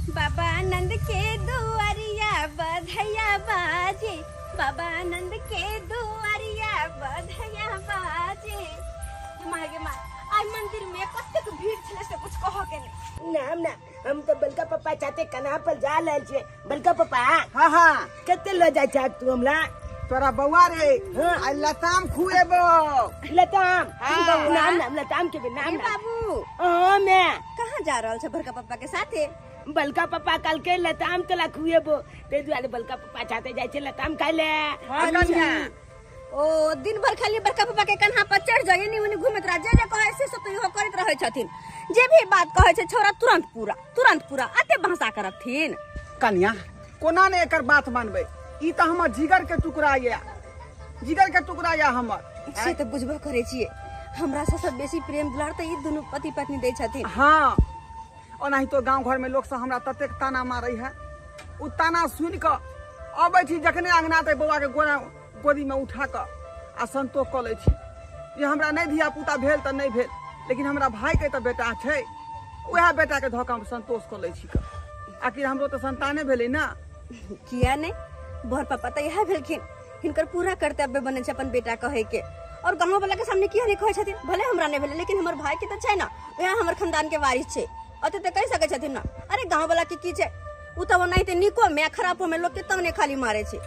बाबा नंद के दुआरिया बधैया बाजे, बाबा नंद के दुआरिया बधैया बाजे। माँ गे माँ, आइ मंदिर में कतेक भीड़ छलै से कुछ कहऽ के नहीं। नाम ना हम तो बलका पप्पा चाहते कन्हा पर जा रहल छियै। बलका पप्पा, हाँ हाँ, कते ल जाइ छह तू हमरा? तोरा बौआ रे, हाँ। आइ लताम खुएबो। लताम? हाँ। नाम नाम लताम के नाम ए ना। बाबू। हाँ मैं। कहाँ जा रहल छै बड़का पप्पा के साथे? बलका पप्पा कल के लताम तोला खुएबो, ते दुआरे बलका पप्पा चाहते जाइ छै लताम खाइ ले। हाँ, कन्या। ओ दिन भर खाली बड़का पप्पा के कन्हा पर चढ़ जाय, एनी ओनी घूमैत रह, जे जे कहै से सब तो इहो करैत रहै छथिन। जे भी बात कहै छै छौड़ा तुरंत पूरा, तुरंत पूरा अते भाषा करथिन। कन्या कोना ने एकर बात मानबै, ई तऽ हमर जिगर के टुकड़ा या, जिगर के टुकड़ा या हमर। से तऽ बुझबो करै छियै, हमरा सबसँ बेसी प्रेम दुलार तऽ ई दुनू पति पत्नी दै छथिन। हाँ, ओनाहितो गाँव घर में लोक सब हमरा ततेक ताना मारै है, उ ताना सुनि कऽ अबै छी जखने अंगना तऽ बौआ के गोरा गोदी में उठा कऽ आ संतोष कऽ लै छी जे हमरा नहि धिया पुता भेल तऽ नहि भेल, लेकिन हमरा भाई के तऽ बेटा छै, उएह बेटा के धऽ कऽ हम संतोष कऽ लै छी कऽ। आखिर हमरो तऽ संताने भेलै ना। किया नहि, बड़ पापा तऽ इएह भेलखिन, हिनकर पूरा कर्तव्य बनै छै अपन बेटा कहै के। और गाँव वाला के सामने किया नहि कहै छथिन, भले हमरा नहि भेलै लेकिन हमर भाई के तऽ छै ना, उएह हमर खानदान के वारिस छै, ओते तऽ कहि सकै छथिन ना। अरे गाँव वाला के की छै, उ तऽ ओनाहिते नीको में खराबो में लोक के तब नहि खाली मारै छै।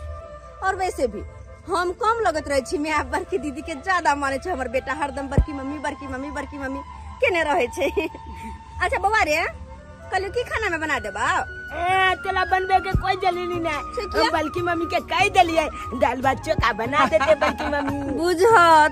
और वैसे भी हम कम लगैत रहै छी माय बड़की दीदी के ज्यादा मानै छै, हमर बेटा हरदम बड़की मम्मी बड़की मम्मी बड़की मम्मी केने रहै छै। अच्छा बौआ रे, कहलियौ की खाना में बना देबा? ए तोला बनबे के कोई जरूरी नहीं। से किया? हम बल्कि मम्मी के कह देलिए दाल भात चोखा बना देते बल्कि मम्मी। बुझ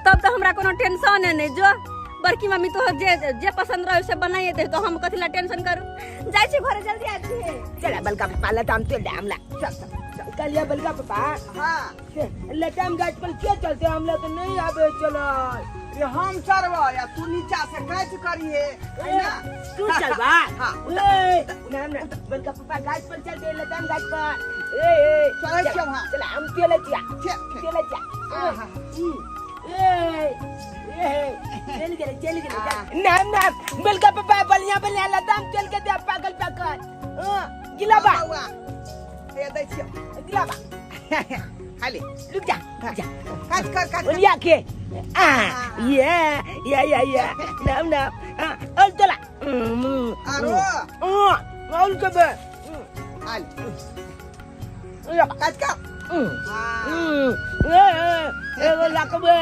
तब तो हमरा कोनो टेंशन नहीं, जो बड़की मम्मी तो जे जे पसंद रहे से बनाइए दे, तो हम कथी ला टेंशन करू। जाइ छी घरे जल्दी आबि छी। चला बलका पप्पा लताम तो दाम ला। चल चल चल। कलिया बलका पप्पा। हाँ। लताम गाछ पर क्यों चलते, हम लोग तो नहीं आबे। चलो ये हम चढ़बो या तू नीचा से कैच करिए, है ना? तू चलबा? हाँ। ए, ना ना बलका पप्पा गाछ पर चलते, लताम गाछ पर। ए ए चलै छियौ वहाँ। चला हम चले छिया। चल, चले छिया। हाँ, हाँ। ए ए चल गेले, चल गेले। ना ना बलका पप्पा बढ़िया बढ़िया लताम चल के दे पागल पागल। हां गिलाबा। बौआ, हे दै छियौ। गिलाबा। हाले। रुक जा, रुक जा। काज कर, काज कर। ओलिया के। आ ये या या या नाम नाम। आ और चला। आरो। हां, और के बे। हाल। या। काज कर। हाँ। ए ए ए लाकबे।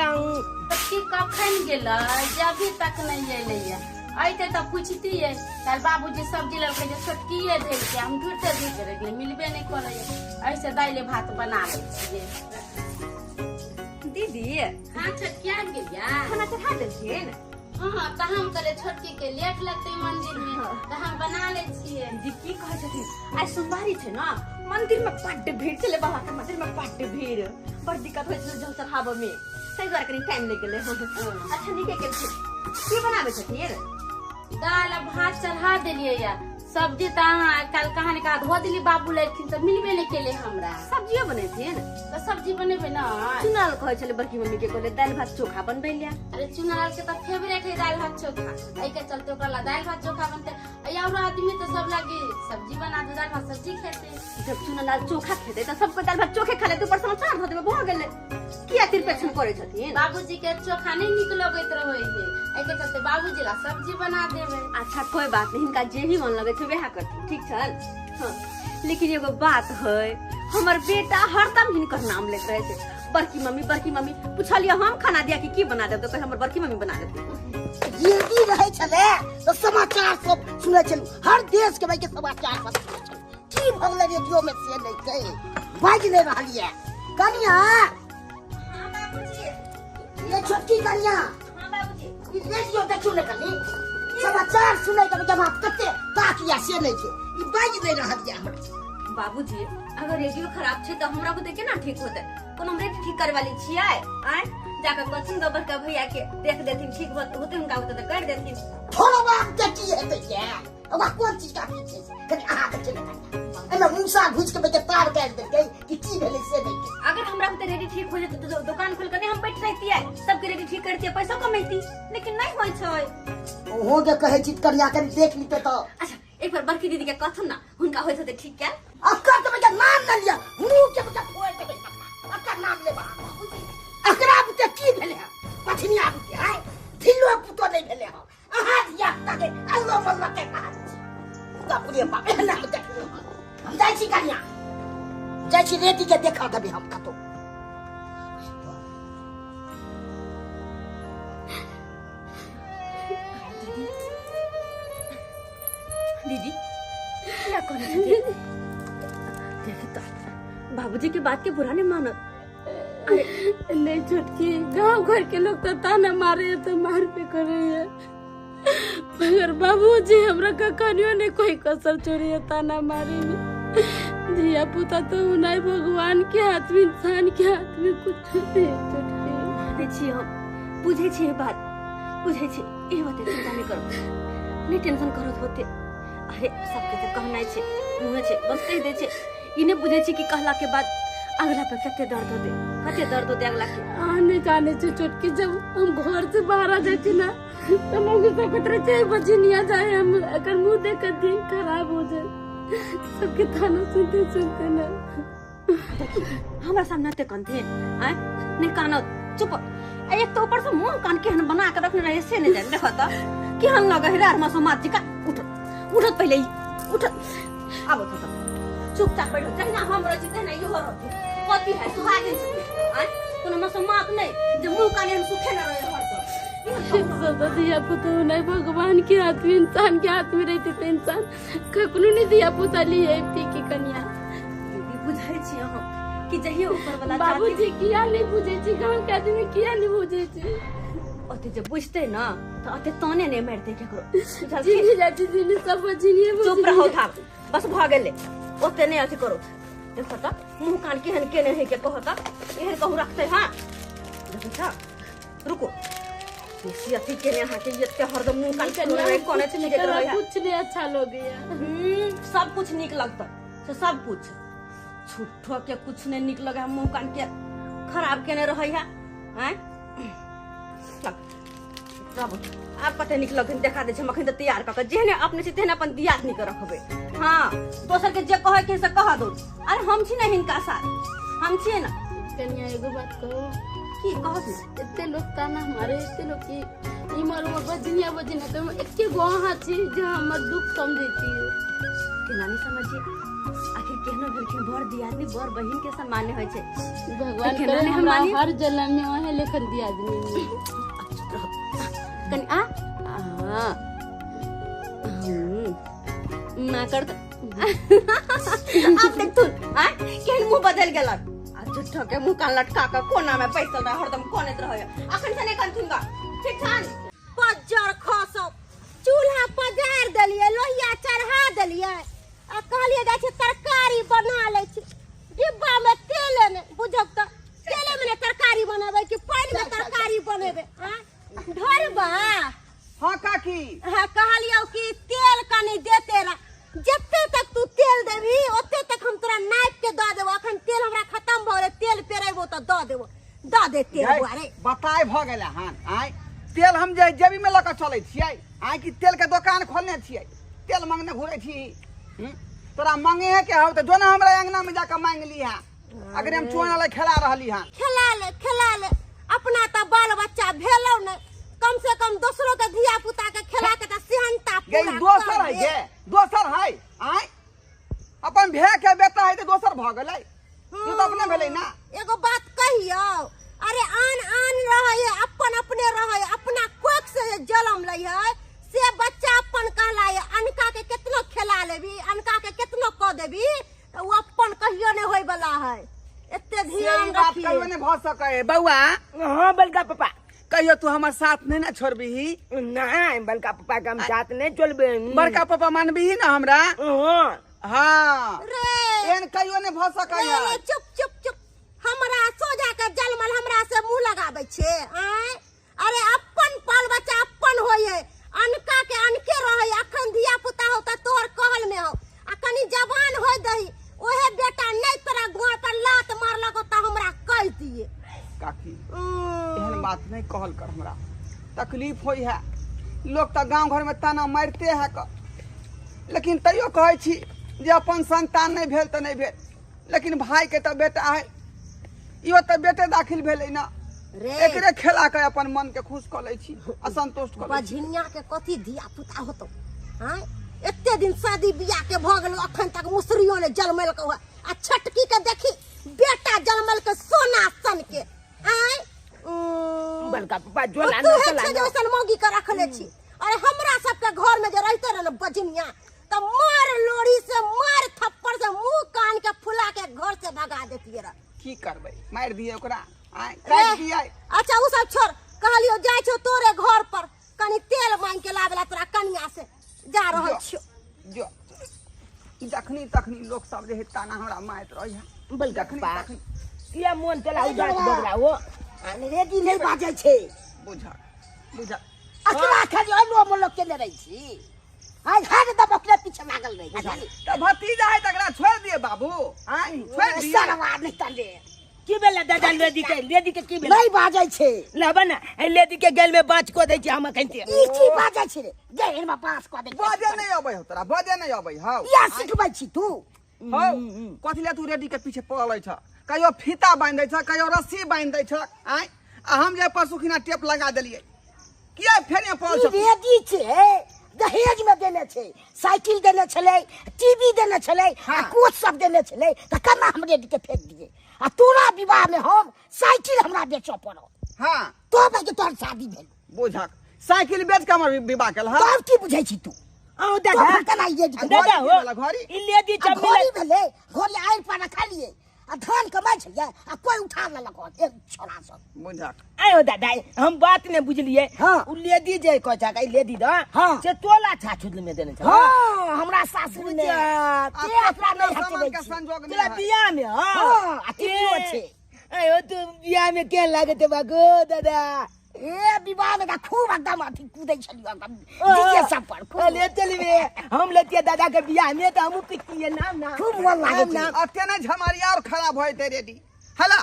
की कखन गेलै, जे अभी तक नहीं एलैया। अइते तऽ पूछतियै। काल्हि बाबूजी सब्जी लेलकै जे छोटकिए धेलकै, हम ढूँढते ढूँढते रहि गेलियै, मिलबे नहि करैया। एहिसँ दालि भात बना लै छियै। दीदी। हाँ छोटकी आबि गेलियै? खाना चढ़ा देलखिन? हाँ, तऽ हम कहलियै छोटकी के लेट लगतै मंदिर में, तऽ हम बना लै छियै। दीदी की कहै छथिन, आइ सोमवारी छै ना, मंदिर में बड्ड भीड़ छलै, बाबा के मंदिर में बड्ड भीड़, बड़ दिक्कत होइ छलै जल चढ़ाबऽ में, ताहि दुआरे कनि टाइम लागि गेलै। अच्छा नीके केलखिन। की बनाबै छथिन? दालि आ भात चढ़ा देलियै या, सब्जी तऽ अहाँ काल्हि कहाँ ने कहाँ धो देली, बाबू लेलखिन तऽ मिलबे नहि केलै हमरा। सब्जियो बनेथिन? तऽ सब्जी बनेबै ने। चुनाल कहै छलै बड़की मम्मी के, कहले दालि भात चोखा बनबै ले। अरे चुनाल के तऽ फेवरेट है दालि भात चोखा, एहि के चलते ओकरा ला दालि भात चोखा बनतै। और आदमी तऽ सब लागी सब्जी बना दे, दालि भात सब्जी खेतै। जब चुनाल चोखा खेतै तऽ सबके दालि भात चोखे खा लेतै, ऊपर से अचार धऽ देबै, भऽ गेलै। किया तिरपेछन करै छथिन? बाबूजी के चोखा नहीं नीक लगैत रहै है, एहि के चलते बाबूजी ला सब्जी बना देबै। अच्छा कोई बात नहीं, हिनका जे भी मन लगै छै वएह करथिन, ठीक छल? हाँ, लेकिन एगो बात है, हमर बेटा हरदम हिनकर नाम लैत रहै छै, बड़की मम्मी बड़की मम्मी। पुछलियै हम खाना दिया कि की बना देब, तऽ कहै हमर बड़की मम्मी बना देतै। जिंदगी रहै छलै तऽ समाचार सब सुनै छलहुँ, हर देश के भाई के समाचार सब सुनै छलहुँ। की भऽ गेलै रेडियो में से नहि छै, बाजि नहि रहल यऽ। कनिया। हाँ बाबूजी। ये छोटकी कनिया। हाँ बाबूजी। ई रेडियो देखियौ ने कनी, समाचार सुनै के जमा कते ताक या से नहि छै, ई बाजि नहि रहल यऽ हमरा। बाबूजी अगर रेडियो खराब छै तऽ हमरा बुते केना ठीक होतै? कोनो हम रेडियो ठीक करवाली छियै? आँय जाकऽ कहथिन गऽ बड़का भैया के, देख देथिन, ठीक होतै हुनका बुते तऽ कर देथिन। थोड़ा बाप के की हेतै ये, ओकरा कोन चीज का छै? कनी अहाँ देखियौ ने कनिया, एहिमे मूसा घुसि के बेटे तार काटि देलकै कि की भेलै से नहि छै। अगर हमरा बुते रेडियो ठीक हो जेतै तऽ दुकान खोल के नहि हम बैठ रहितियै, सबके रेडियो ठीक करतियै, पैसो कमैती, लेकिन नहि होइ छै। ओहो के कहै छी कनिया कनी देख लीते तऽ। अच्छा एक बार बड़की दीदी के कहथुन ना, हुनका होइत हेतै ठीक कयल। अक्कर देबै के नाम न लिअ, मुँह के बच्चा फोड़ि देबै। अक्कर नाम लेबा, अकरा बुते की भेलै हँ? पछनिया बुते आय ढिल्लो पुतो नहि भेलै हँ। अहाँ धिया पुता के अल्लो मल्लो के कहानी छै। बाप रे बाप, एहना हम देखलहुँ हँ। हम जाइ छी कनिया, जाइ छी रेडी के देखा देबै हम कतौ। दीदी क्या कहने छथिन? देखी तो बाबूजी के बात के बुरा नहीं मानत। अरे नहीं छोटकी, गांव घर के लोग तो ताना मारे है तो मार पे करे है, मगर बाबूजी हमरा कखनियो नहीं कोई कसर छोड़ी है ताना मारे में। धिया पुता तो नहीं भगवान के हाथ में, इंसान के हाथ में कुछ नहीं है छोटकी। मानै छी हम, बुझै छी बात, बुझै छी। ई बात चिंता नहीं करो, नहीं टेंशन करो होते। अरे सबके तो कहना छै, मुँहे छै, बस कहि दै छै। ई नहीं बुझै छी कि कहला के बाद अगला पे कते दर्द होते, कते दर्द होते अगला के। अहाँ नहीं जाने छे छोटकी, जब हम घर से बाहर आ जाए ना तो मम्मी सब कहते रहे छै बजनिया जाए, हम अगर मुंह देख कर दिन खराब हो जाए सबके ताना सुनते सुनते ना। हमरा सामने ते कनथे आय नहीं कानत, चुप। एक तो ऊपर से मुंह कान केहन बना के रखने रहे से नहीं जाने। देखो तो केहन लगे है रार मासो मात जी का। उठ उठत पहले ही उठ, आबो तो चुपचाप बैठो। जहिना हम रहै छी तहिना इहो रहतै। कथी है सुहागिन छथिन आय, कोनो मासो मात नहीं जे मुंह कान एहन सुखे न रहे घर पर। सब धिया पुता नहीं भगवान के हाथ में, इंसान के हाथ में रहते तो इंसान कखनो नहीं धिया पुता लिए अबती की कन्या। दीदी बुझै छी अहाँ कि जहियो ऊपर वाला बाबूजी किया नहीं बुझै छी, गांव के आदमी किया नहीं बुझै छी। ओते जे बुझते ना तो ओते ताने नहीं मारते केकरो। जीनी जाति जीनी सब जीनी। चुप रहो था, बस भ गेलै, ओते नहीं अथी करो। देखो त मुंह कान केहन केने है के कहो त एहन कहू रखते। हां देखो त रुको, बेसी अथी केने अहाँ के एते हरदम मुंह कान केने रहे, कोने चीज के रहे। कुछ नहीं अच्छा लगैया, सब कुछ नीक लगता से सब कुछ झूठो के कुछ नहीं नीक लगे, मुंह कान के खराब केने रहे है। हैं आब कते नीक लगन देखा दे छै। हम अखन तऽ तैयार कऽ के जेहने अपने छी तेहने अपन दियादनी के रखबै। हाँ दोसर के जे कहै के से कह दो। अरे हम छी ना हिनका साथ, हम छियै ना। कन्या एगो बात कहू? की कहत? एते लोग ताना मारे, एते लोग की इमर उमर बजनिया बजनिया तो एके गो अहाँ छी जे हमर दुख समझै छी। केना नहीं समझिए, आखिर केहनो भेलखिन बर दियादनी बर बहिन के सम्मान होइ छै। भगवान करे हमरा हर जन्म में ओहे लेखन दियादनी। कनी आ ना कर आब देखथुन आ केहन मुंह बदल गेलक। आ झूठो के मुंह कान लटका के कोना में बैसल रह, हरदम कोनैत रहै। अखन से नहीं कनथुन गा, ठीक छन? पज्जर खसो चूल्हा पजारि देलियै, लोहिया चढ़ा देलियै आ कहलियै जाइ छी तरकारी बना लै छी। डिब्बा में तेल ने बुझब तऽ तेले में ने तरकारी बनेबै कि पानि में तरकारी बनेबै? ढोरबा। हाँ काकी। हाँ कहलियौ कि तेल कनी देते रह, जते तक तू तेल देबही ओते तक हम तोरा नापि के दऽ देबो। अखन तेल हमरा खत्म भऽ गेलै, तेल पेरेबो तऽ दऽ देबो, दऽ दे तेल बुआ रे। बताय भऽ गेलै हन। आय तेल हम जे जेबी में लऽ कऽ चलै छियै, आय कि तेल के दोकान खोलने छियै, तेल मांगने घुरै छी। तोरा मांगे के हौ तऽ जो ना हमरा अंगना में जाके मांग लीहा। अगर हम चोना ले खेला रहली हन। खेला ले, खेला ले, अपना तऽ बाल बच्चा भेलौ ने, कम से कम दोसरो के धिया पुता के खेला के तऽ सेहनता गे पूरा दोसर कर है दे। गे दोसर है। आय अपन भे के बेटा है तऽ दोसर भऽ गेलै, ई तऽ अपने भेलै ना। एगो बात कहियौ, अरे आन आन रहै है, अपन अपने रहै है, अपना कोख से जे जन्म लै है से बच्चा अपन कहलाय। अनका के केतनो खेला लेबी, अनका के केतनो कऽ देबी तऽ ओ अपन कहियो नहि होय वाला है। एते ध्यान बात रखिए। कहियो नहीं भऽ सकै है बौआ। हाँ बलका पापा। कहियो तू हमर साथ नहीं ना छोड़बीही? नहीं बलका पापा के हम साथ नहीं छोड़बे। बड़का पापा मानबीही ना हमरा? हाँ। हाँ रे एहन कहियो नहीं भऽ सकै है। रे, चुप चुप चुप, हमरा सोझा के जलमल हमरा से मुंह लगाबै छे आय? अरे अपन बाल बच्चा अपन होय है, अनका के अनके रहै। अखन धिया पुता हो तऽ तोहर कहल में हो, आ कनी जवान होय दही ओहे बेटा नहीं तोरा गोड़ पर लात मारलक तऽ हमरा कहि दिए। काकी एहन बात नहीं कहल कर, हमरा तकलीफ होय है। लोग तऽ गांव घर में ताना मारते है क। लेकिन तैयो कहै छी जे अपन संतान नहि भेल तऽ नहि भेल, लेकिन भाई के तऽ बेटा है, इहो तऽ बेटे दाखिल भेलै ना। रे एकरे खेला के अपन मन के खुश कऽ लै छी आ संतुष्ट कऽ लै छी। बझिनिया के कथी धिया पुता होतो? आँय, एते दिन शादी बियाह के भऽ गेल, अखन तक मुसरियो ने जन्मेलकौ हँ। आ छटकी के देखी, बेटा जन्मेलकै सोना सन के। आँय, बड़का पप्पा झोला तू न हे चला छै जे न। ओइसन मौगी के रखले छी। अरे हमरा सबके घर में जे रहिते रहे ने बझिनिया, तऽ मार लोड़ी से मार थप्पड़ से मुंह कान के फुला के घर से भगा देतिये रहे। की करबै, मारि दियै ओकरा? आँय, काटि दियै? अच्छा उ सब छोड़, कहलियो जाइ छौ तोरे घर पर कनी तेल मांग के लाबेला तोरा कनिया से, जा रहल जो। छियो। जो जखनी तखनी लोक सब जे है ताना हमरा मारैत रहै है। बड़का जखनी पप्पा तखनी किया मोन चला उदास भऽ गेला ओ? अंग्रेजी नहि बाजै छै। बुझक बुझक। अकरा खाली अलो मोलो केने रहै छी, आइ हरदम ओकरे पीछे लागल रहै छी। तऽ भतीजा है तकरा छोड़ि दिए बाबू? आँय, छोड़ि दिए? सरवा नहि तले। की भेलै दादा लेडी के? लेडी के की भेलै? नहि बाजै छै। लेबै ने एहि लेडी के गेल में बाँच कऽ दै छी हम अखन। ई की बाजै छै रे? गेल में बाँस कऽ दै छै। बजे नहि अबै हौ तोरा, बजे नहि अबै हौ। इएह सिखबै छी तू? हौ, कथी ले तू रेडी के पीछे पड़ल छ? कहियो फीता बान्हि दै छ, कहियो रस्सी बान्हि दै छ। आँय, आ हम जे परसुखिना टेप लगा देलियै, किया फेर पड़ल ई छ? रेडी छै, दहेज में देने छै, साइकिल देने छलै, टीवी देने छलै आ कोच सब देने छलै, तऽ केना हम रेडी के फेंक दियै? आ तोरा विवाह में हम साइकिल हमरा बेचऽ पड़ल। हाँ, तब के तोहर शादी भेल। बुझक, साइकिल बेच के हमर विवाह केल? हँ। तब की बुझै छी तू? अहूँ तब दादा हम केना ई रेडी के- दादा हो, घड़ी की भेलै, घड़ी? ई लेडी आ सब घड़ी मिले भेलै, घड़ी आड़ि पर रखलियै आ धान कमाइ छलियै आ कोइ उठा लेलक हन, एक छोड़ा सब। बुझक। आयो दादा, हम बात ने बुझलियै। हाँ। उ लेडी जे कहै छै, ई लेडी द हाँ। से तोला छाछुल में देने छै। हाँ, हमरा सासुर में बुझक। ते अपना नहीं सामान हटबै के छी। संजोग तोरा नहि है। बियाह में? हाँ। हाँ, आ टीवीओ छै। आयो, तू बियाह में केहन लागत है बागो दादा? ए विवाह में तऽ खूब एकदम अथी कूदै छलियै एकदम डीजे सब पर खूब। ले चलबे हम लेतिए दादा के बियाह में तऽ हमहूँ पितिए नाम ना। खूब मोन लागै छै। अते नहि झमारी और खराब भऽ जेतै रेडी। हेलो,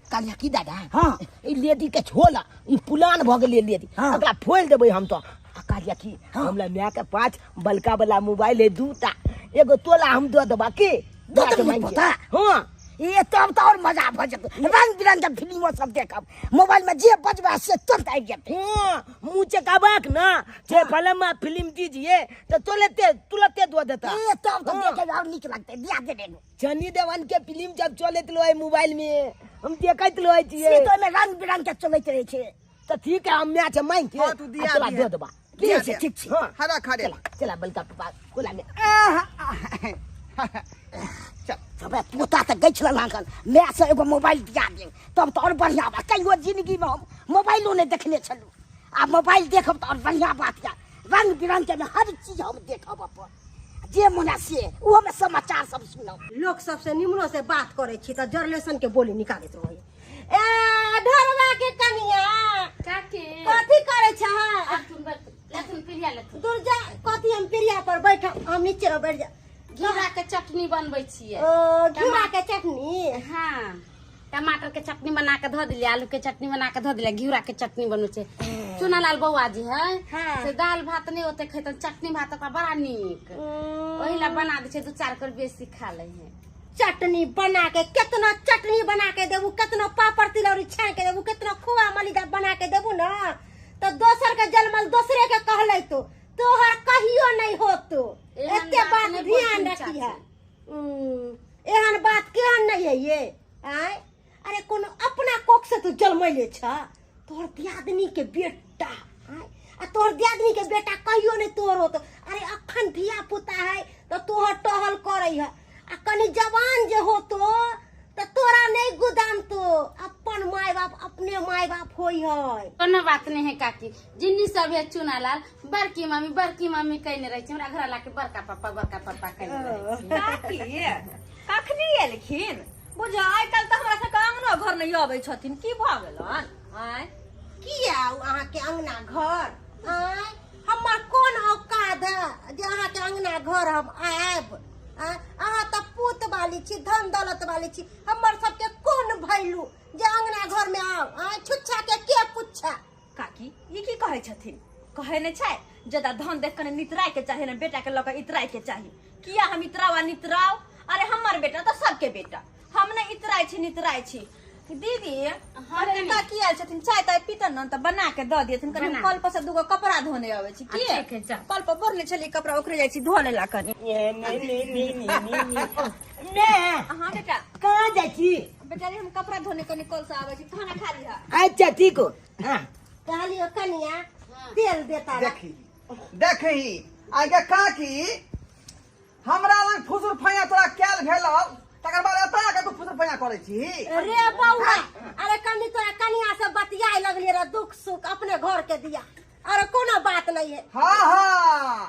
कहलियै की दादा? हाँ। ई लेडी के छोला ई पुलान भऽ गेलै लेडी। हाँ। एकरा फोड़ि देबै हम तऽ। आ कहलियै की हमरा माय के पाँच बलका वाला मोबाइल है दूटा, एगो तोला हम दऽ देबा की? दऽ माय के देबही मांगि के। पोता? हाँ। ए तब तऽ और मजा भऽ जेतै, रंग बिरंग के फिल्मो सब देखब, मोबाइल में जे बजबै से तुरंत आबि जेतै। हाँ, मुँह चकाबाक ना जे फलमा फिल्म दीजिए तऽ तुरते तुरते दऽ देता। ए तब तऽ हाँ। देखे में और नीक लगतै, दिया देबै एगो। सनी देवान के फिल्म जब चलैत रहै मोबाइल में हम देखैत रहै से छियै। तऽ ओहिमे रंग बिरंग के चलैत रहै छै। तऽ ठीक है, हम मैच मांगि के हाँ, तू दिया आ तोरा दिहे। दऽ देबा। दिया ठीक छै, दिया। ठीक छै। हाँ। हरा खा रे। चला चला बलका पप्पा कोला में। चल। सबे पोता तऽ गछि लागल, माय से एगो मोबाइल दिया देब तब तऽ और बढ़िया बात। कहियो जिंदगी में हम मोबाइलो नहि देखने छलहुँ, आ मोबाइल देखब तऽ और बढ़िया बात यऽ। रंग बिरंग के हर चीज हम देखब, अपन जे मन है से, ओहो में समाचार सब सुनब। लोक सबसे निमनो से बात करै छी तऽ जरलेशन के बोली निकालैत रहै। ए ढोरवा के कनिया, काकी, कथी करै छ? लथुन लथुन पिरिया लथुन। दूर जा, कथी हम पिरिया पर बैठब? हम नीचे बैठ जा। घिउरा के चटनी बनबै छियै। ओ घिउरा के चटनी? हाँ, टमाटर के चटनी बना के धऽ दिलियै, आलू के चटनी बना के धऽ दिलियै, घिउरा के चटनी बनबै छै। चुनालाल बौआ जी है। हाँ। से दाल भात नहि ओते खेतन, चटनी भात ओकरा बड़ा नीक, ओहि ला बना दै छै, दू चार कर बेसी खा लै है। चटनी बना के केतना चटनी बना के देबू, केतना पापड़ तिलौरी छान के देबू, केतना खोआ मलिदा बना के देबू ना, तऽ दोसर के जलमल दोसरे के कहलै तो तोहर कहियो नहीं होतो। एहन एते बात बात नहि ध्यान बोलथिन रखी है। चाची। एहन बात केहन नहीं है ये? आय, अरे कोनो अपना कोख से तू जलमैले छ, तोहर दियादनी के बेटा। आय, आ तोहर दियादनी के बेटा कहियो नहीं तोहर होतो। अरे अखन धिया पुता है तऽ तोहर टहल करै है, आ कनि जवान जे होतो तऽ तोरा नहीं गुदानतो। अपन माय बाप अपने माय बाप होई है। कोनो बात नहीं है काकी, जिन्नी सब है चुनालाल बड़की मम्मी बड़की मम्मी कहने रहे छै, हमरा घर ला के बड़का पापा बड़का पापा कहने रहे छै। काकी कखनी एलखिन? बुझ आइ काल्हि तऽ हमरा सबके अंगनो घर नहि अबै छथिन, की भऽ गेलन? आँय, किया आउ अहाँके अंगना घर? आँय, हमर कोन औकात है जे अहाँके अंगना घर हम आयब? आँय, अहाँ तऽ पूत वाली छी, धन दौलत वाली छी, हमर सबके कोन भैलू जे अंगना घर में आउ? आँय, छुच्छा के के पुच्छा? काकी ई की कहै छथिन? कहै नहि छै ज्यादा धन देख के नितराय के चाही ना बेटा के लऽ के इतराय के चाही। किया हम इतराव आ नितराव? अरे हमर बेटा तऽ सबके बेटा, हम नहि इतराय छी नितराय छी। दीदी अरे काकी आयल छथिन, चाय ताय पीतन न तऽ बना के दऽ दियथिन। कनि हम कल पर से दूगो कपड़ा धोने अबै छी। की ठीक है, जा। कल पर बोरले छलियै कपड़ा, ओकरे जाइ छी धो लेला कनि। ए, नहीं नहीं नहीं नहीं नहीं नहीं मैं हाँ बेटा। कहाँ जाइ छी? बेटा रे, हम कपड़ा धोने कनि कल से आबै छी, खाना खा लिह। अच्छा ठीक हो। हाँ कहलियो कनिया तेल देता रह। देखी देखी आगे काकी हमरा लग फुसुर फैया तोरा कैल भेल हौ, तकर बाद एतऽ आके तू फुसुर फैया करै छी। रे बौआ, अरे कनी तोरा कनिया से बतियाए लगलियै रे, दुख सुख अपने घर के दिया, अरे कोनो बात नहीं है। हाँ हाँ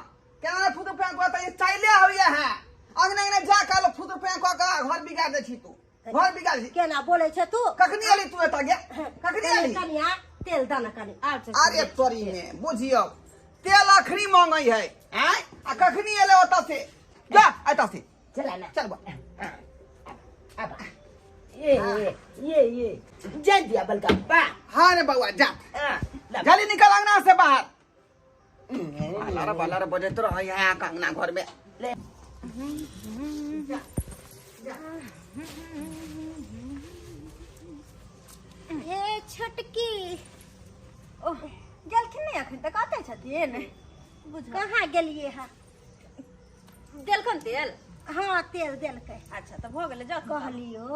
केना फुसुर फैया कऽ तऽ चाइले होइए है, अंगने अंगने जा कऽ लोक फुसुर फैया कऽ कऽ घर बिगाड़ दै छी तू, घर बिगाड़ छी। केना बोले छे तू? कखनी एली तू एतऽ गे? कखनी एली? कनिया तेल दना कनी। अरे तोरी में बुझियौ तेल अखनी मांगै है आँय, आ कखनी एले ओतऽ से? जा एतऽ से चला ना चल बा। अब ये ये ये ये जा दिया बलका पा। हाँ रे बउआ जा, हाँ, ला। जल्दी निकल अंगना से बाहर। बलर बलर बजैत रहै है अहाँके अंगना घर में। ले। हे छोटकी, ओह गेलखिन नहि अखन तक? आते छथिन? बुझल कहाँ गेलिए है? देलखन तेल? हाँ तेल देलकै। अच्छा तऽ भऽ गेलै, जाउ। कहलियो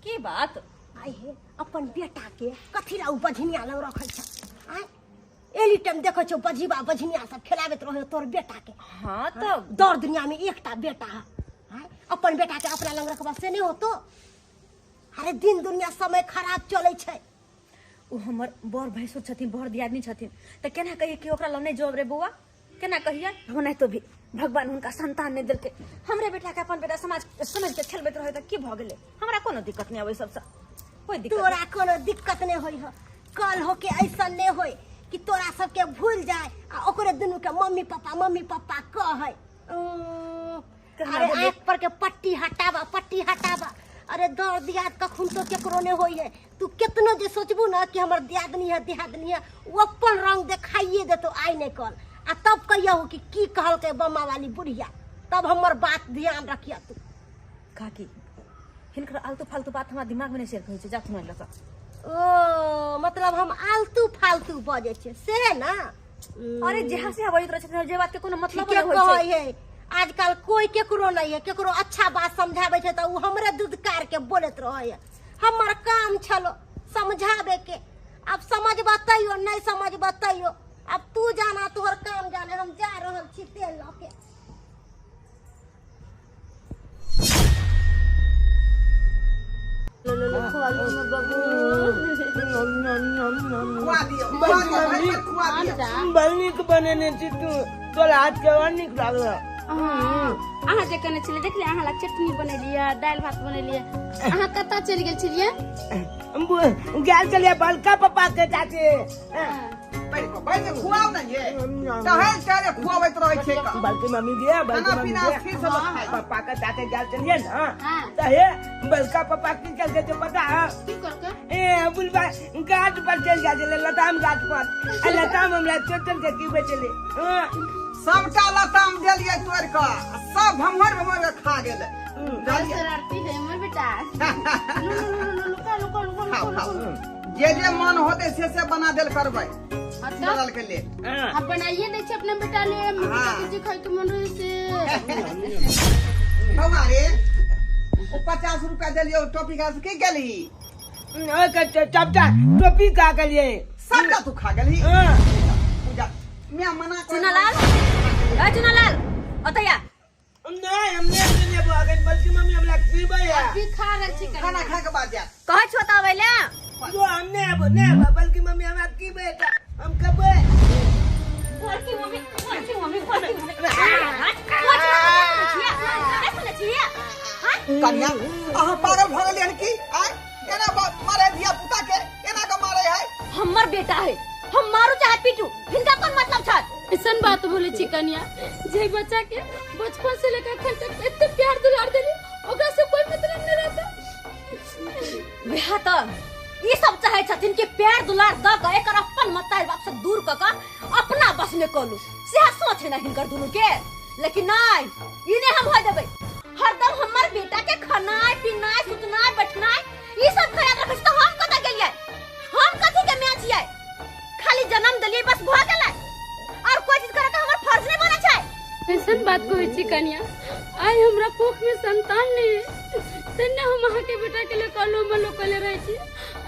की बात? आइ हे अपन बेटा के कथी ला उ बझनिया लग रखै छै? आइ एनी टाइम देखै छौ बझिबा बझनिया सब खेलाबैत रहै तोर बेटा के। हाँ तब दौड़ दुनिया में एकटा बेटा है, आँय? अपन बेटा के अपना लग रखबा से नहीं होतो। अरे दिन दुनिया समय खराब चलै छै। ओ हमर बड़ भैंसुर छथिन, बड़ दियादनी छथिन, तऽ केना कहियै कि ओकरा लग नहि जब रे बौआ? केना कहियै? ओनाहितो भी भगवान हुनका संतान नहि देलकै, हमरे बेटा के अपन बेटा समाज समझ के खेलबैत रहै तऽ की भऽ गेलै? हमरा कोनो दिक्कत नहि आबै सबसँ, कोई दिक्कत तोरा कोनो दिक्कत नहीं होई हो, कल हो के ऐसा नहीं होई कि तोरा सबके भूल जाए आ ओकरे दुनू के मम्मी पापा कहै। अरे आँख पर के पट्टी हटाबा, पट्टी हटाबा। अरे दर दियाद कखन तो केकरो नहीं होई है। तू केतनो जे सोचबू ना कि हमर दियादनी है दियादनी है, वो अपन रंग देखाइए देतो आई नहीं कल, आ तब कहियो कि की कहलकै बम्मा वाली बुढ़िया, तब हमर बात ध्यान रखिया तू। काकी हिनकर आलतू फालतू बात हमरा दिमाग में नहीं शेयर होइ छै, जाथुन लऽ कऽ। ओ मतलब हम आलतू फालतू बजै छियै से ना? अरे जेहा से बजैत रहै छथिन, जे बात के कोनो मतलब ठीके नहि होइ छै। कहै है, आजकल कोई केकरो नहीं है, केकरो अच्छा बात समझाबै छै तऽ उ हमरे दूध कार के बोलैत रहै है। हमर काम छलो समझाबे के, अब समझबा तैयो नहीं समझबा तैयो, अब तू जाना तोहर काम जाने, हम जा रहल छी तेल लऽ के। खुआ दियौ, खुआ दियौ, भरि पेट खुआ दियौ। बड़ नीक बनेने छी तू, तोरा हाथ के बड़ नीक लागल। अहाँ जे कहने छलियै देखलियै, अहाँ लग चटनी बनेलियै, दालि भात बनेलियै। अहाँ कतऽ चलि गेल छलियै? गेल छलियै बड़का पप्पा के चाचे। बैठ कऽ, बैठ कऽ खुआउ ने ये। टहल टहल खुआबैत रहै छै कऽ। बड़की मम्मी दिया, बड़की खाना मम्मी पीना दिया। स्थिर से लोक खाइ। पप्पा के साथे गेल छलियै ना, हाँ। तऽ हे बड़का पप्पा की केलकै से पता है? की करके? ए बुलबा गाछ पर चलि गेल छलै, लताम गाछ पर, आ लताम हमरा चोट के की बेचलै। हाँ। सबटा लताम देलियै तोड़ि कऽ, आ सब भमहर भमहर के खा गेलै। बुझलियै? शरारती है हमर बेटा। लू लू लू लू लुका लुका लुका खाउ लुका खाउ, लुका। जे जे मन होतै से से बना देल करबै अच्छा के लेल। हम बनाइए दै छियै अपना बेटा ले, बेटा के जे खाय के मन रहे से। बौआ रे, ओ 50 रुपया देलियौ टोपी खा से की गेलही? सबटा टोपी खा गेलियै। सबटा तू खा गेलही? हाँ। पूजा मियाँ मना कर। चुनालाल, ए चुनालाल, ओतय आ। नहीं, हम नहीं लेबो अखन, बल्कि मम्मी हमरा खिबै है। अभी खा रहल छी। खाना खा के बाद जायत। कहै छौ तऽ अबै ले। जो हम नहीं आबो, नहीं आबो, बल्कि मम्मी हमरा खिबै है, हम खबै। बड़की मम्मी, बड़की मम्मी, बड़की मम्मी। कन्या अहाँ पागल भऽ गेलियै हन की? आँय एना मारे धिया पुता के, एना के मारे है? हमर बेटा है, हम मारू चाहे पीटू, हिनका कोन मतलब छै? ऐसन बात बोले छी कन्या, जे बच्चा के बचपन से लेकर अखन तक एते प्यार दुलार देली, ओकरा से कोई मतलब नहीं रहता। वएह तऽ ई सब चाहे छथिन कि प्यार दुलार दऽ कऽ एकर अपन मतारी बाप से दूर कऽ कऽ अपना बस में कलू सेह सोच है ना हिनकर दुनू के। लेकिन नहीं, ई नहीं हम होय देबै। हरदम हमर बेटा के खनाय पीनाय सुतनाय बैठनाय ई सब ख्याल रखै छै, तऽ हम कतऽ गेलियै? हम कथी के माय छियै? खाली जन्म देलियै बस भऽ गेलै, और कोई चीज करे के हमर फर्ज नहीं बनै छै। ऐसन बात कहै छी कनिया, आइ हमरा कोख में संतान नहीं है तेने हम अहाँ के बेटा के लिए कलो मलो कले रहे छी।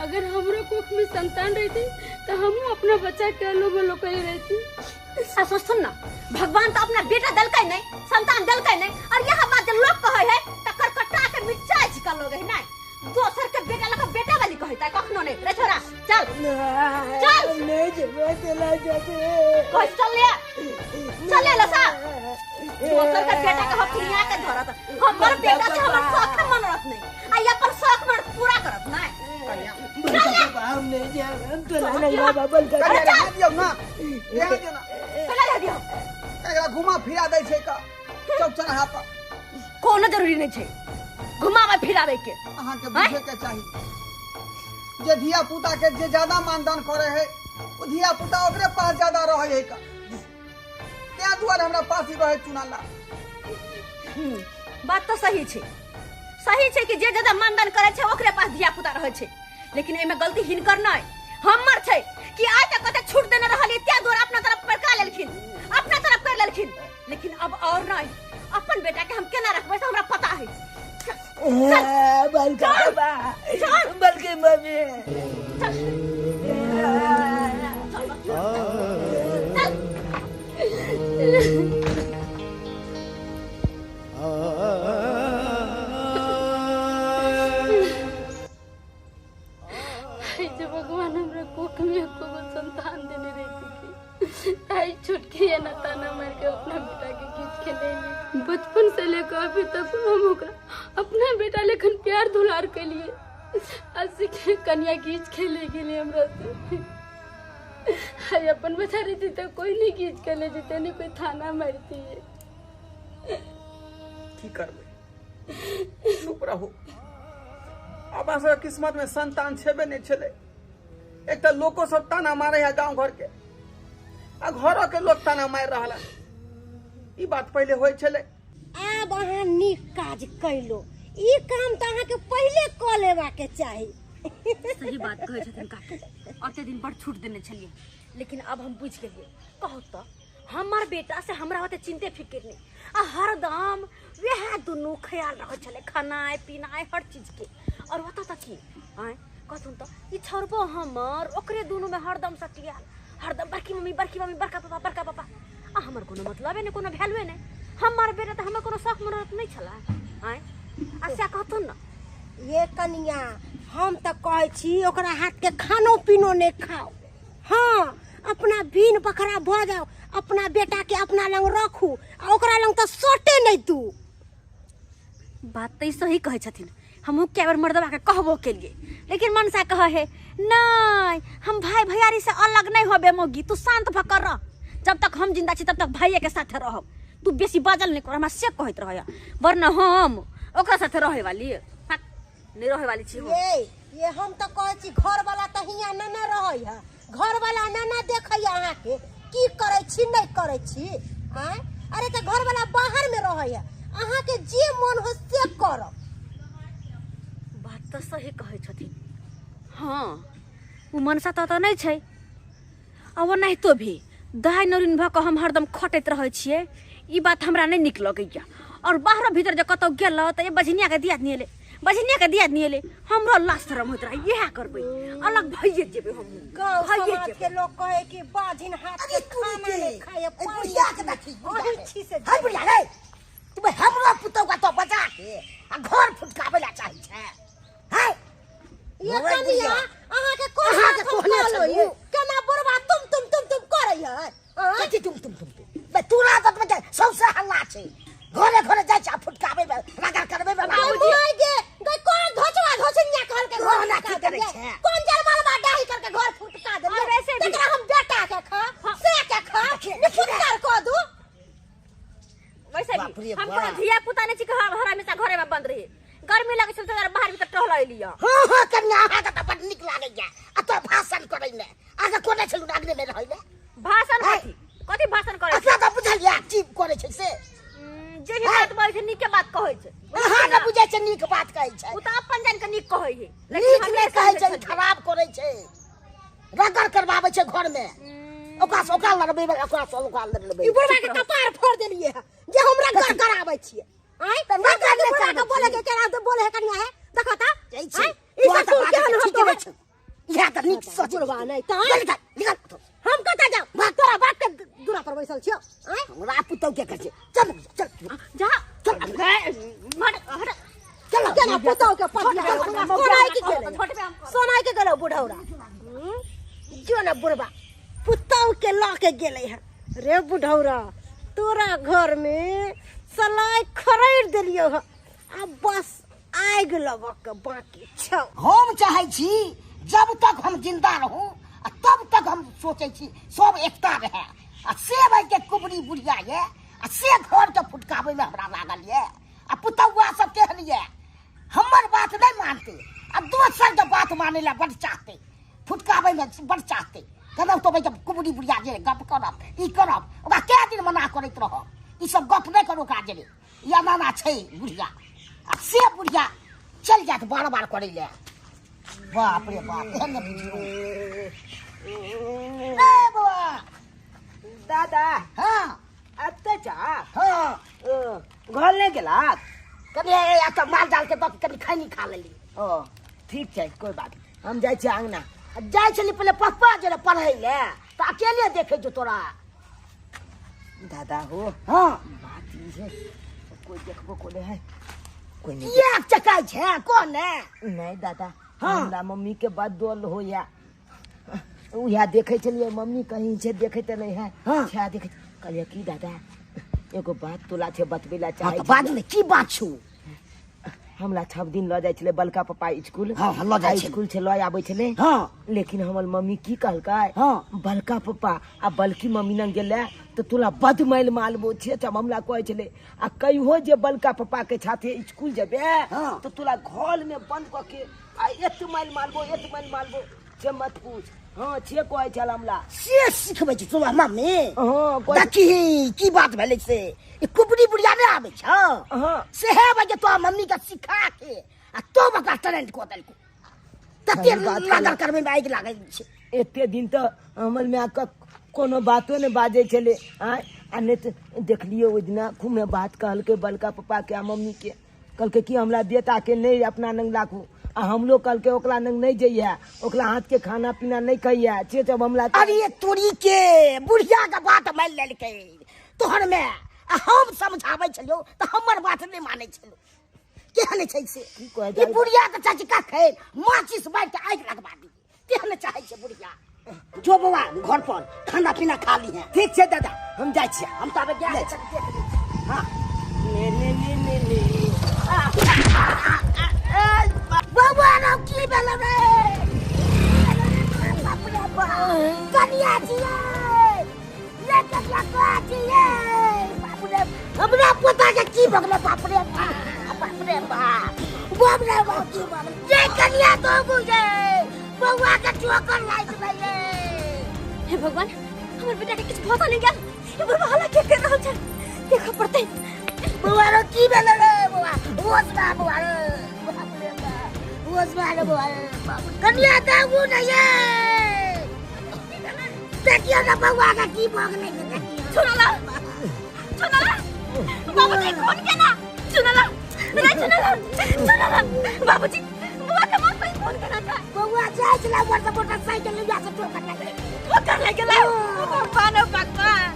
अगर हमरो कोख में संतान रहती तो हमहूँ अपना बच्चा के अलो मलो कले रहती। आ सोचथुन ना, भगवान तो अपना बेटा देलकै नहीं, संतान देलकै नहीं, और यह बात जे लोग कहै है तकर कटा के मिर्चाई छिका लोग है नहीं, दोसर के बेटा लगा बेटा वाली कहै ता कखनो नहीं। रे छोरा चल चल, नहीं जेबै चला जेबै, कह चल ले चल ले लसा। दोसर के बेटा के हफिया के धरत, हमर बेटा से हमर शौक मनरत नहीं, आ अपन शौक मन पूरा करत नहीं। हम नहीं जाब, हम तोला नहीं बाबा बल कर। कनिया रह दियौ ना, रह दियौ ना, चला रह दियौ। एकरा घुमा फिरा दै छै का चौक चौराहा पर, कोनो जरूरी नहीं छै घुमावे फिरावे के। अहाँ के बुझे के चाही जे धिया पुता के जे ज्यादा मानदान करे है ओ धिया पुता ओकरे पास ज्यादा रहे है का, त्या दुआरे हमरा पास ही रहे चुनाला। बात तो सही छै, सही छै कि जे ज्यादा मानदान करे छै ओकरे पास धिया पुता रहे छै, लेकिन एमे गलती हिनकर नहीं हमर छै कि आइ तक कते छूट देने रहलियै त्या दुआरे अपना तरफ पर लेलखिन, अपना तरफ कर लेलखिन। लेकिन अब और नहीं, अपन बेटा के हम केना रखबै से हमरा पता है। बल्कि बल्कि मम्मी चल चल। जे भगवान हमरा कोख में एको गो संतान देने रहती आई छोटकी ना ताना मार के अपना बेटा के खींच के ले ली। बचपन से लेकर अभी तक हम ओकरा अपना बेटा लेखन प्यार दुलार के लिए आज के कन्या खींच के ले गेली हमरा से। आई अपन बच्चा रहती तो कोई नहीं खींच के ले जीते, नहीं कोई थाना मारती है। की करबै, चुप रहू। अपना सब किस्मत में संतान छेबे नहीं छलै। एक तो लोको सब ताना मारे है गांव घर के, आ घरों के लोग ताना मार रहा है। ई बात पहले होय छलै। आब अहाँ नीक काज कैलो, ई काम तो अहाँ के पहले क लेबा के चाही। सही बात कहै छथिन काकी, अते दिन बड़ छूट देने छलियै, लेकिन अब हम बुझि गेलियै। कहू तो हमर बेटा से हमरा होते चिंते फिक्र नहीं, आ हरदम वएह दुनू ख्याल रखै छलै, खानाय पीनाय हर चीज के। और ओतऽ तऽ की आँय कहथुन तऽ ई छोड़बो हमर ओकरे दुनू में हरदम सटियाल, हरदम बड़की मम्मी बड़की मम्मी बड़का पापा बड़का पापा। आ हमर कोनो मतलबे नहि, कोनो वैल्यूए नहि। हमर बेटा तऽ हमर कोनो शौक मनोरथ नहि छलै आँय। आ सएह कहथुन न ये कनिया, हम तऽ कहै छी ओकरा हाथ के खानो पीनो नहीं खाओ। हाँ, अपना बिन बखरा भऽ जाओ, अपना बेटा के अपना लंग रखू आ ओकरा लंग तऽ सोटे नहीं तू। बात तऽ ई सही कहै छथिन, हमहूँ कए बेर मर्दबा के कहबो केलियै, लेकिन मनसा कहै है नहीं हम भाई भैयारी से अलग नहीं होबे मौगी, तू शांत भऽ कऽ रह, जब तक हम जिंदा छी तब तक भाइये के साथे रहब, तू बेसी बाजल नहीं कर, हमरा से कहैत रहै, वरना हम ओकरा साथे रहै वाली नहीं रहै वाली छी। ये हम तऽ कहै छी घर वाला तऽ हियाँ न न रहै है, घर वाला न न देखै अहाँ के की करै छी नहीं करै छी आँय। अरे तऽ घर वाला बाहर में रहै है, अहाँ के जे मन हो से करब। बात तऽ सही कहै छथिन। हाँ, ओ मनसा तऽ नहि छै, आ ओनाहितो भी दाइ नौरिन भऽ कऽ हम हरदम खटैत रहै छियै, ई बात हमरा नहि नीक लगैया। और बाहर भीतर जे कतौ गेलहुँ तऽ बझनिया के दियादनी एलै, बझनिया के दियादनी एलै, हमरो लाज शरम होइत रहै, इएह करबै अलग भइए जेबै हम। गाँव समाज के लोग कहे कि बाझिन हाथ के खाना नहीं खाए, बुढ़िया के देखी हाय बुढ़िया रे, तू हमरो पुतौ का तो बजा के आ घर फुटकाबै ला चाही छै। हाय ये कनिया, अहाँ के कोन कहने छलू केना बुढ़वा तुम तुम तुम तुम करै है? कथी तुम तुम तुम तुम बे तोरा आदत में सबसे हल्ला छै, घरे घरे जाइ छै फुटकाबै में, रगड़ करबै में। बाबूजी गे गई कोन धोचवा धोचनिया कहल के घर ना की करै छै, कोन जलमलवा डाही करके घर फुटका देलियै, तकरा हम बेटा के खा से के खा फुटकार क दू। वैसे भी हम कोनो धिया पुता नहि छी कि हमेशा घरे में बंद रही, गर्मी लगे छल तऽ बाहर भीतर टहल लिअ। हां हां कन्या, अहाँ के तऽ बड नीक लागैया आ तो भाषण करै में, अहाँ कोने छलू अग्नि में रहै में भाषण कथी कथी भाषण करै एकरा तऽ बुझलियै की करै छै से। जे भी बात बोलै छै नीके बात कहै छै। अहाँ ने बुझै छै नीक बात कहै छै। ओ तऽ अपन जान के नीक कहै है, नीक नहि कहै छै, खराब करै छै, रगड़ करबाबै छै घर में। ओकरा से ओकरा लड़बै, ओकरा से ओकरा लड़बै। ई बुढ़वा के कपार फोड़ देलियै है जे हमरा घर कराबै छियै। आय तऽ रगड़ नहि बुढ़वा के करबै। बोले के केना तो बोले है कनिया है देखो ता जाइ छै। ई तोरा सब तऽ बात केहन ठीके हतो नहि छौ। इएह तऽ नीक सोच। बुढ़वा नहि तऽ निकल निकल। हम कतऽ जाउ? तोरा बाप के दूरा पर बैसल छियौ। आय हमरा पुतौ के कहै छै चल चल जा चल हट हट चल। केना पुतौ के पतिया सोनाई के गेलै, सोनाई के गेलै बुढ़ौरा। जो ना बुढ़वा पुतौ के लऽ के गेलै है। रे बुढ़ौरा तोरा घर में सलाई खरीद देलियौ है, आ बस आगि लगऽ के बाकी छौ। हम चाहै छी जब तक हम जिंदा रहू आ तब तक हम सोचै छी सब एकता रहे, आ से भाई के कुबरी बुढ़िया ये आ से घर के फुटकाबै में हमरा लागल ये। आ पुतौआ सब केहन ये, हमर बात नहीं मानते आ दोसर के बात माने ला बड़ चाहते, फुटकाबै में बड़ चाहते। कदम तो भाई कुबरी बुढ़िया जे गप करब ई करब, ओकरा कए दिन मना करैत रहब ई सब गप नहीं करू ओकरा जे ई अनाना छै बुढ़िया। आ से बुढ़िया चलि जायत बार बार करै ले। बाप रे बाप, एहन नहि बुझियौ। ए बौआ। दादा। हाँ। एतऽ जा। हाँ। घर नहि गेला? कनि एतऽ माल जाल के दऽ कऽ कनि खैनी खा लेली। ओ ठीक छै, कोइ बात नहि। हम जाइ छियै अङ्गना। जाइ छली पहिले पप्पा जे पढ़ै ले तऽ अकेले देखै छौ तोरा। दादा हो। हाँ। बात ई है कोई देखबो कोने है, कोई नहीं। किया चकाइ छै कोन ने? नहीं दादा। हाँ। हमरा मम्मी के बड डोल होया, उहा देखै छलियै मम्मी कहीं छै देखै तऽ नहीं है। हाँ। छा देखै कहलियै की दादा एगो बात तोला छै बतबै ला चाहै हाँ, तऽ बाजू ने की बात छौ? हमरा 6 दिन लऽ जाइ छलै बलका पप्पा स्कूल। हाँ, हाँ, लऽ जाइ छलै। स्कूल से लऽ आबै छलै। हाँ। लेकिन हमर मम्मी की कहलकै? हाँ। बलका पप्पा आ बलकी मम्मी लग गेलै तऽ तोला बद माइल मालबो छै तब हमरा कहै छलै। आ कहियो जे बलका पप्पा के साथे स्कूल जेबे हाँ। तऽ तोला घर में बंद कऽ के आ एत माइल मालबो एत माइल मालबो से मत पूछ। हाँ छे कहै छल हमरा। से सिखबै छै तोरा मम्मी? हाँ, कहै देखी की बात भेलै से ई कुबरी बुढ़िया नहि आबै छौ? हाँ। सेहे वजह तोरा मम्मी के सिखा के आ तो ओकरा ट्रेंड कऽ देलकौ। तते सही बात लागल कहलक। करबै में आगि लागल छै। एते दिन तऽ हमर माय के कोनो बातो नहि बाजै छलै। आँय आ नहि तऽ देखलियै ओहि दिना खूबे बात कहलकै बलका पप्पा के आ मम्मी के, कहलकै कि हमरा बेटा के नहि अपना नंग राखू, आ हमरो कहलकै ओकरा नंग नहि जइहे, ओकरा हाथ के खाना पीना नहि खइहे, से सब हमरा। अरे तोरी के बुढ़िया के बात मानि लेलकै तोहर में, आ हम समझाबै छलियौ तऽ हमर बात नहि मानै छलौ। केहन छै से? की कहै ई जाइ? बुढ़िया के चाची कखन माचिस बारि के आगि लगबा दी, तेहन चाहै छै बुढ़िया। जो बौआ घर पर खाना पीना खा ली है। ठीक छै दादा, हम जाइ छियै। हम तऽ आबे गेल जाइ छी। देख लै छी। हाँ। ने ने ने ने ने। बौआ रौ की भेल रे? बाप रे बाप, कनिया छियै ये, कनिया कहाँ छियै? बाप रे, हमरा पोता के की भऽ गेलै? बाप रे बाप, बाप रे बाप, बाप रे बाप, की भऽ गेलै? ये कनिया दौगू ये, बौआ के ठोकर लागि गेलै। हे भगवान, हमर बेटा के किछु भऽ तऽ नहि गेल? ई बुढ़वा हल्ला के कर रहल छै, देखऽ पड़तै। बौआ रौ की भेलै रे बौआ? होश बा बौआ रे, बाप रे बाप, होश बा रे बौआ रे, बाप रे। कनिया दौगू ने ये, देखियौ ने बौआ के की भऽ गेलै से देखियौ। चुनला चुनला बाबूजी फोन केना? चुनला रे, चुनला चुनला बाबूजी, बौआ के मौत पे फोन केना था? बौआ जाइ छलै ऊपर से मोटरसाइकिल लिया से ठोकर लागि गेलै। ठोकर लागि गेलै? भगवान ओ भगवान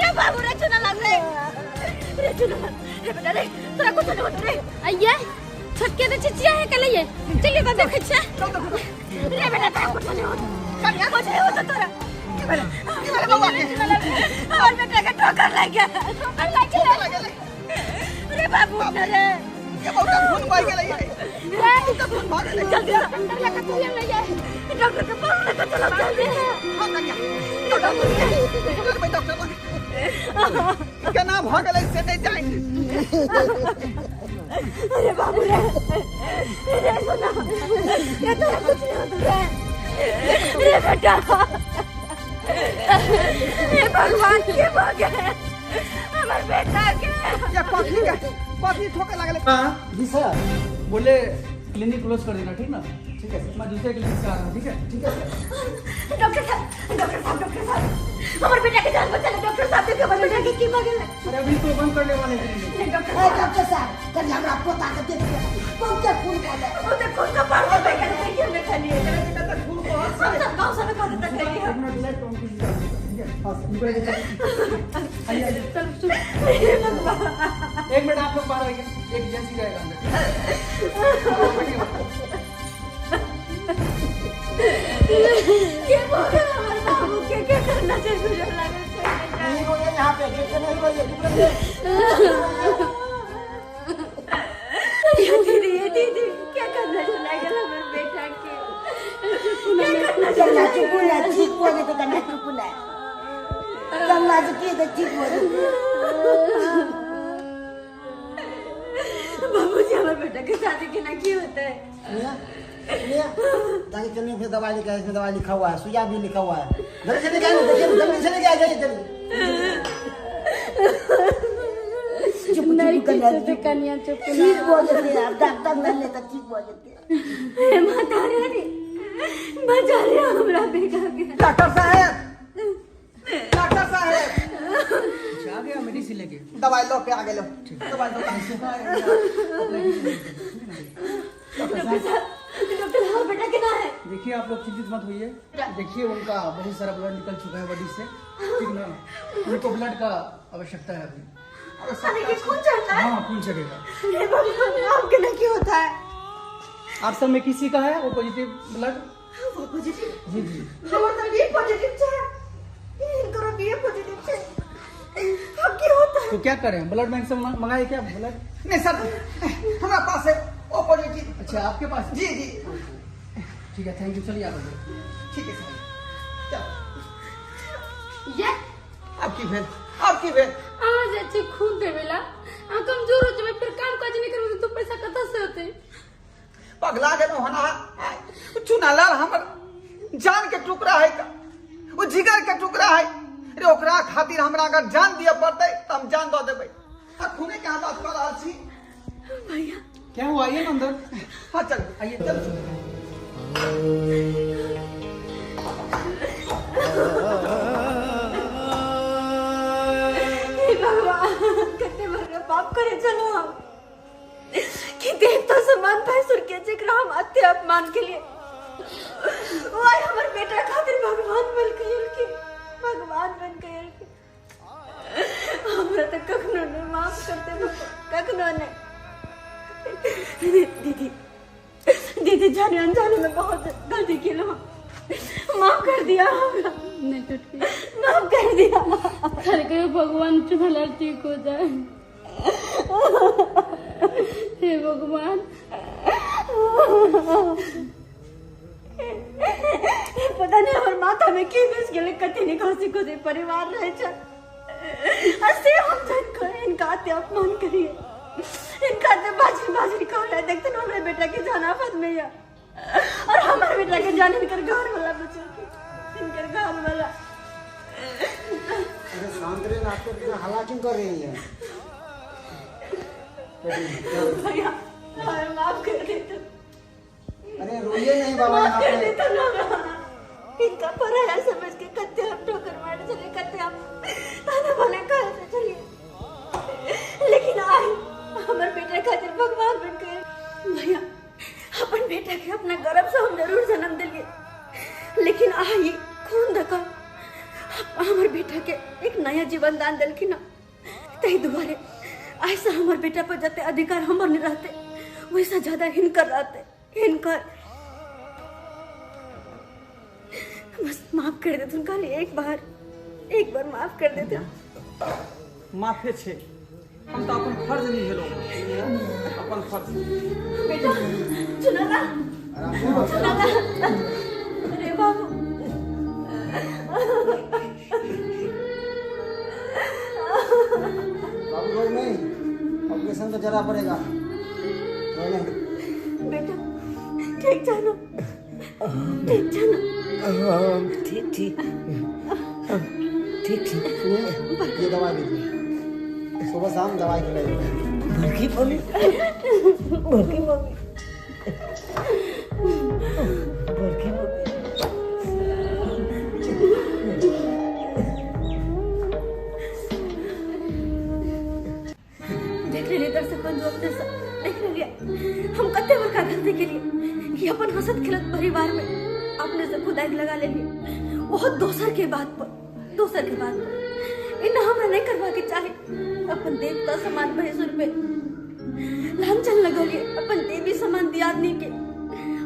रे बाबू रे, चुनला रे रे, चुनला रे बेटा रे, तोरा कुछ नहीं होतो रे। आइए छोटके दे चिचिया है कल ये, चलिए तो देखै छियै रे बेटा, तोरा कुछ नहीं होतो, कनिया कुछ नहीं होतो तोरा। की भेलै? की भेलै बौआ के? हमर बेटा के ठोकर लागि गेल, ठोकर लागि गेल रे बाबू रे। के बहुत खून बहि गेलै ये। बहुत खून भऽ गेलै। जल्दी डॉक्टर लगा चलिए ले जाए, डॉक्टर के पास लेकर चलो जल्दी। हाँ कनिया, डॉक्टर डॉक्टर लग। केना भऽ गेलै से नहि जानि। अरे बाबू रे रे, सुना ये तोरा कुछ नहीं होतो रे रे बेटा। हे भगवान के भऽ गेल हमर बेटा के। ये कथी के कथी ठोके लागले? हाँ जी सर। बोले क्लिनिक क्लोज कर देना, ठीक ना? ठीक है सर। मैं दूसरे क्लिनिक से आ रहा हूँ, ठीक है? ठीक है सर। डॉक्टर साहब, डॉक्टर साहब, डॉक्टर साहब, हमर बेटा के जान बचा ले। डॉक्टर साहब देखियो हमर बेटा के की भऽ गेल। अरे अभी तो बंद करने वाले हैं क्लिनिक। नहीं डॉक्टर ए साहब, डॉक्टर साहब कल हमरा पोता के देख के बहुते खून भऽ गेल। वो तो खून का पार हो गया, देखिए हमने खाली है। बेटा त खून बहुत हम सब गांव सब खा देता खाली है। एक मिनट लेट ऑन कीजिए, ठीक है? हाँ सर, इनको लेके चलो। आइए आइए। चलो चलो। एक मिनट आप लोग बाहर आइए, एक एजेंसी जाएगा अंदर। बैठिए वहाँ। के भऽ गेल हमर बाबू के? के करना छै गुजर लागल छै। नहीं रोइए यहाँ पे, गेट पे नहीं रोइए, चुप रहिए। ये दीदी, ये दीदी क्या करना छै लागल हमर बेटा के? क्या करना छै? कन्या चुप ना, ठीक हो जेतै। कन्या चुप ना, कन्या से की हेतै, ठीक हो जेतै। बाबूजी हमर बेटा के शादी केना की होतै? सुनिए सुनिए, जाके चलिए फिर दवाई लेके आइए, इसमें दवाई लिखा हुआ है, सुइया भी लिखा हुआ है। जल्दी से लेके आइए, देखिए जल्दी से लेके आ जाइए जल्दी। चुप नहीं चुप कन्या किछु चुप। कनिया चुप ना। ठीक हो जेतै आब, डॉक्टर नहीं लेतै ठीक हो जेतै। हे माता रानी बचा लिया हमरा बेटा के। डॉक्टर साहब, डॉक्टर साहब। अच्छा आ गया मेडिसिन लेके। दवाई लो के आ गेलो। दवाई दो। डॉक्टर साहब, डॉक्टर साहब बेटा के ना है? देखिए आप लोग चिंतित मत होइए, देखिए उनका बहुत सारा ब्लड निकल चुका है बॉडी से, ठीक ना? उनको ब्लड का आवश्यकता है अभी। अरे के खून चढ़ता है? हाँ खून चढ़ेगा। हे भगवान आपके ना की होता है? आप सब में किसी का है वो पॉजिटिव ब्लड? वो पॉजिटिव? जी जी। हमर तो बी पॉजिटिव छै, इनकरो बी पॉजिटिव छै। अब की होता है? तो क्या करें, ब्लड बैंक से मंगाए क्या ब्लड? नहीं सर, हमरा पास है ओ पॉजिटिव। अच्छा आपके पास है? जी जी। ठीक है, thank you. चलिए आप आइए। ठीक है सर, चल। ये अब की भेल, अब की भेल? अहाँ जाइ छी खून देवे ला, अहाँ कमजोर हो जेबै, फिर काम काज नहीं करबै तऽ दू पैसा कतऽ से होतै? पगला गेलहुँ हन अहाँ। चुनालाल हमर जान के टुकड़ा है का, ओ जिगर के टुकड़ा है रे। ओकरा खातिर हमरा अगर जान दिए पड़तै तऽ हम जान दऽ देबै। आ खूने के अहाँ बात कऽ रहल छी। भैया क्या हुआ? आइए ना अंदर। हाँ चल आइए। चल। हे भगवान कते बड़का पाप करे चलो हम कि देवता समान भैंसुर के जेकरा हम अत्य अपमान के लिए वो आइ हमर बेटा खातिर भगवान बन गए, भगवान बन गए। हमरा तो कखनो नहीं माफ करते भगवान, कखनो नहीं। दीदी दीदी जाने अनजाने में बहुत गलती की, माफ कर दिया हमरा। नहीं टूट माफ कर दिया। खाली कहियो भगवान चुनालाल ठीक हो जाए। हे भगवान। पता नहीं हमर माथा में की घुस गेलै, कथी नहीं हंसी खुशी परिवार रहे छै आ से हम जान कर इनका अते अपमान करिए, इनका अते बाजरी बाजरी कहला। देखते न हमरे बेटा के जान आफत में या और हमारे बेटा के जान इनकर घर वाला बचा के, इनकर घर वाला। अरे शांत रहिए ना, आपको इतना हल्ला क्यों कर रही है? भैया हमें माफ कर दे तू। अरे रोइए नहीं बाबा, माफ यहाँ कर पे दे तू ना। इनका पराया समझ के कत्ते हम ठोकर मार चले, कत्ते हम ताना बाना करते चलिए, लेकिन आई हमारे बेटा खातिर भगवान बन गए। भैया अपन बेटा के अपना गर्भ से हम जरूर जन्म दिलिए, लेकिन आई खून धका हमार बेटा के एक नया जीवन दान दिलखिन। तही दुआरे ऐसा हमार बेटा पर जते अधिकार हमर नहीं रहते वैसा ज्यादा हिनकर रहते, हिनकर। बस माफ कर दे तुम खाली एक बार, एक बार माफ कर देते। माफे छे, हम तो अपन फर्ज निभेलहुँ, अपन फर्ज। बेटा चुनाला चुनाला, अरे बाबू बाबू रोज नहीं, ऑपरेशन तो जरा पड़ेगा। रोज नहीं बेटा, ठीक जानो, ठीक जानो। ठीक ठीक। ठीक ठीक। सुनिए, ये दवाई लीजिए, सुबह शाम दवाई खिलाइए। बड़की मम्मी, बड़की मम्मी, बड़की मम्मी। देख लेलिए दर्शक बंधु, अपने सब देख लेलिए हम कते बड़का गलती के लिए कि अपन हंसत खेलत परिवार में अपने से खुद आगि लगा लेलिए, वो दोसर के बात पर, दोसर के बात पर। इना हमरा नहीं करवा के चाहे। अपन देवता समान भैंसुर पे लांछन लगलिए, अपन देवी समान दियादनी के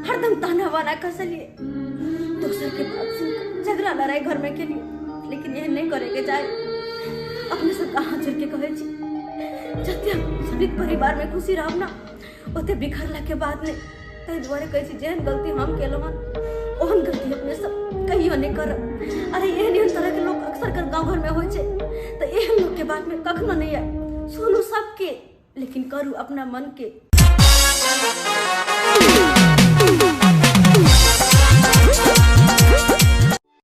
हरदम ताना वाना कसलिए, दोसर के बात सुन झगड़ा लड़ाई घर में के लिए। लेकिन यह नहीं करे के चाहे। अपने सब कहाँ जुड़ के कहे छी, जते सभी परिवार में खुशी रहब ना ओते बिखरला के बाद नहीं। ताहि दुआरे कहै छी जेहन गलती हम केलहुँ हन ओहन गलती अपने सब कहियो नहीं करब। अरे एहन एहन तरह के लोग अक्सर कर गाँव घर में होइ छै, तऽ एहन लोग के बात में कखनो नहीं आए। सुनू सबके, लेकिन करू अपना मन के।